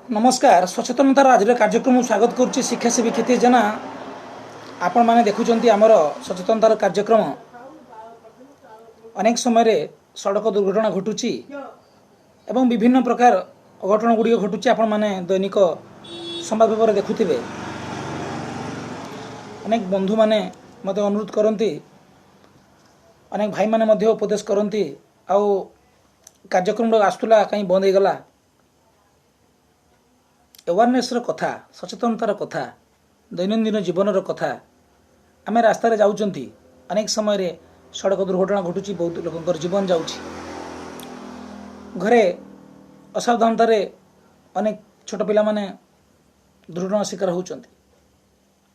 ନମସ୍କାର, ସଚେତନତାର ଆଜିର କାର୍ଯ୍ୟକ୍ରମକୁ ସ୍ୱାଗତ କରୁଛି ଶିକ୍ଷାସେବୀ କ୍ଷେତି ଜେନା। ଆପଣମାନେ ଦେଖୁଛନ୍ତି ଆମର ସଚେତନତାର କାର୍ଯ୍ୟକ୍ରମ। ଅନେକ ସମୟରେ ସଡ଼କ ଦୁର୍ଘଟଣା ଘଟୁଛି ଏବଂ ବିଭିନ୍ନ ପ୍ରକାର ଅଘଟଣ ଗୁଡ଼ିକ ଘଟୁଛି। ଆପଣମାନେ ଦୈନିକ ସମ୍ବାଦ ପେପରରେ ଦେଖୁଥିବେ। ଅନେକ ବନ୍ଧୁମାନେ ମୋତେ ଅନୁରୋଧ କରନ୍ତି, ଅନେକ ଭାଇମାନେ ମଧ୍ୟ ଉପଦେଶ କରନ୍ତି, ଆଉ କାର୍ଯ୍ୟକ୍ରମଟା ଆସୁଥିଲା, କାହିଁ ବନ୍ଦ ହେଇଗଲା? ଆୱାରନେସ୍ର କଥା, ସଚେତନତାର କଥା, ଦୈନନ୍ଦିନ ଜୀବନର କଥା। ଆମେ ରାସ୍ତାରେ ଯାଉଛନ୍ତି, ଅନେକ ସମୟରେ ସଡ଼କ ଦୁର୍ଘଟଣା ଘଟୁଛି, ବହୁତ ଲୋକଙ୍କର ଜୀବନ ଯାଉଛି। ଘରେ ଅସାବଧାନତାରେ ଅନେକ ଛୋଟ ପିଲାମାନେ ଦୁର୍ଘଟଣା ଶିକାର ହେଉଛନ୍ତି।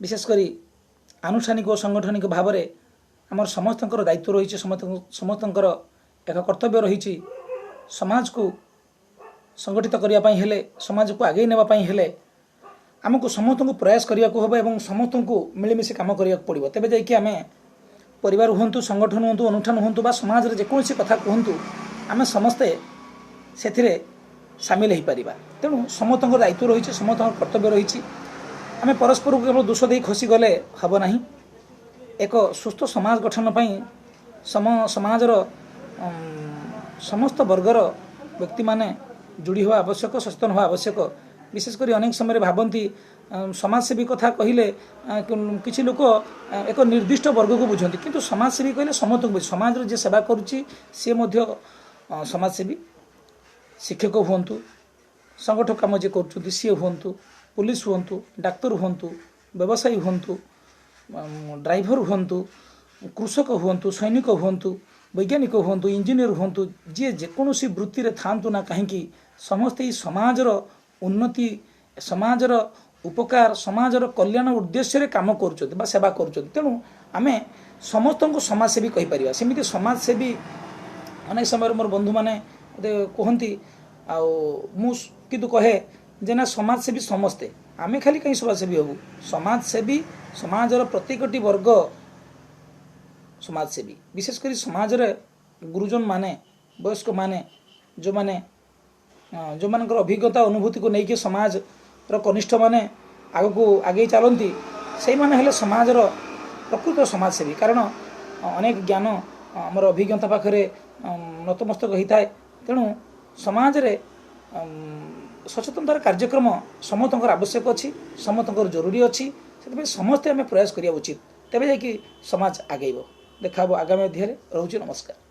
ବିଶେଷ କରି ଆନୁଷ୍ଠାନିକ ଓ ସାଙ୍ଗଠନିକ ଭାବରେ ଆମର ସମସ୍ତଙ୍କର ଦାୟିତ୍ୱ ରହିଛି, ସମସ୍ତଙ୍କର ଏକ କର୍ତ୍ତବ୍ୟ ରହିଛି। ସମାଜକୁ ସଂଗଠିତ କରିବା ପାଇଁ ହେଲେ, ସମାଜକୁ ଆଗେଇ ନେବା ପାଇଁ ହେଲେ ଆମକୁ ସମସ୍ତଙ୍କୁ ପ୍ରୟାସ କରିବାକୁ ହେବ ଏବଂ ସମସ୍ତଙ୍କୁ ମିଳିମିଶି କାମ କରିବାକୁ ପଡ଼ିବ। ତେବେ ଯାଇକି ଆମେ ପରିବାର ହୁଅନ୍ତୁ, ସଂଗଠନ ହୁଅନ୍ତୁ, ଅନୁଷ୍ଠାନ ହୁଅନ୍ତୁ ବା ସମାଜରେ ଯେକୌଣସି କଥା କୁହନ୍ତୁ, ଆମେ ସମସ୍ତେ ସେଥିରେ ସାମିଲ ହୋଇପାରିବା। ତେଣୁ ସମସ୍ତଙ୍କର ଦାୟିତ୍ୱ ରହିଛି, ସମସ୍ତଙ୍କର କର୍ତ୍ତବ୍ୟ ରହିଛି। ଆମେ ପରସ୍ପରକୁ କେବଳ ଦୋଷ ଦେଇ ଖସିଗଲେ ହେବ ନାହିଁ। ଏକ ସୁସ୍ଥ ସମାଜ ଗଠନ ପାଇଁ ସମାଜର ସମସ୍ତ ବର୍ଗର ବ୍ୟକ୍ତିମାନେ ଯୋଡ଼ି ହେବା ଆବଶ୍ୟକ, ସଚେତନ ହେବା ଆବଶ୍ୟକ। ବିଶେଷ କରି ଅନେକ ସମୟରେ ଭାବନ୍ତି, ସମାଜସେବୀ କଥା କହିଲେ କିଛି ଲୋକ ଏକ ନିର୍ଦ୍ଦିଷ୍ଟ ବର୍ଗକୁ ବୁଝନ୍ତି। କିନ୍ତୁ ସମାଜସେବୀ କହିଲେ ସମସ୍ତଙ୍କୁ ବୁଝ। ସମାଜର ଯିଏ ସେବା କରୁଛି, ସିଏ ମଧ୍ୟ ସମାଜସେବୀ। ଶିକ୍ଷକ ହୁଅନ୍ତୁ, ସଂଗଠକ କାମ ଯିଏ କରୁଛନ୍ତି ସିଏ ହୁଅନ୍ତୁ, ପୋଲିସ ହୁଅନ୍ତୁ, ଡାକ୍ତର ହୁଅନ୍ତୁ, ବ୍ୟବସାୟୀ ହୁଅନ୍ତୁ, ଡ୍ରାଇଭର ହୁଅନ୍ତୁ, କୃଷକ ହୁଅନ୍ତୁ, ସୈନିକ ହୁଅନ୍ତୁ, ବୈଜ୍ଞାନିକ ହୁଅନ୍ତୁ, ଇଞ୍ଜିନିୟର ହୁଅନ୍ତୁ, ଯିଏ ଯେକୌଣସି ବୃତ୍ତିରେ ଥାଆନ୍ତୁ ନା କାହିଁକି, ସମସ୍ତେ ଏହି ସମାଜର ଉନ୍ନତି, ସମାଜର ଉପକାର, ସମାଜର କଲ୍ୟାଣ ଉଦ୍ଦେଶ୍ୟରେ କାମ କରୁଛନ୍ତି ବା ସେବା କରୁଛନ୍ତି। ତେଣୁ ଆମେ ସମସ୍ତଙ୍କୁ ସମାଜସେବୀ କହିପାରିବା। ସେମିତି ସମାଜସେବୀ ଅନେକ ସମୟରେ ମୋର ବନ୍ଧୁମାନେ ମୋତେ କୁହନ୍ତି, ଆଉ ମୁଁ କିନ୍ତୁ କହେ ଯେ ନା, ସମାଜସେବୀ ସମସ୍ତେ। ଆମେ ଖାଲି କାହିଁ ସମାଜସେବୀ ହେବୁ? ସମାଜସେବୀ ସମାଜର ପ୍ରତ୍ୟେକଟି ବର୍ଗ ସମାଜସେବୀ। ବିଶେଷ କରି ସମାଜରେ ଗୁରୁଜନମାନେ, ବୟସ୍କମାନେ, ଯେଉଁମାନଙ୍କର ଅଭିଜ୍ଞତା ଅନୁଭୂତିକୁ ନେଇକି ସମାଜର କନିଷ୍ଠମାନେ ଆଗକୁ ଆଗେଇ ଚାଲନ୍ତି, ସେଇମାନେ ହେଲେ ସମାଜର ପ୍ରକୃତ ସମାଜସେବୀ। କାରଣ ଅନେକ ଜ୍ଞାନ ଆମର ଅଭିଜ୍ଞତା ପାଖରେ ନତମସ୍ତକ ହୋଇଥାଏ। ତେଣୁ ସମାଜରେ ସଚେତନତାର କାର୍ଯ୍ୟକ୍ରମ ସମସ୍ତଙ୍କର ଆବଶ୍ୟକ ଅଛି, ସମସ୍ତଙ୍କର ଜରୁରୀ ଅଛି। ସେଥିପାଇଁ ସମସ୍ତେ ଆମେ ପ୍ରୟାସ କରିବା ଉଚିତ। ତେବେ ଯାଇକି ସମାଜ ଆଗେଇବ। ଦେଖା ହେବ ଆଗାମୀ ଅଧ୍ୟାୟରେ। ରହୁଛି, ନମସ୍କାର।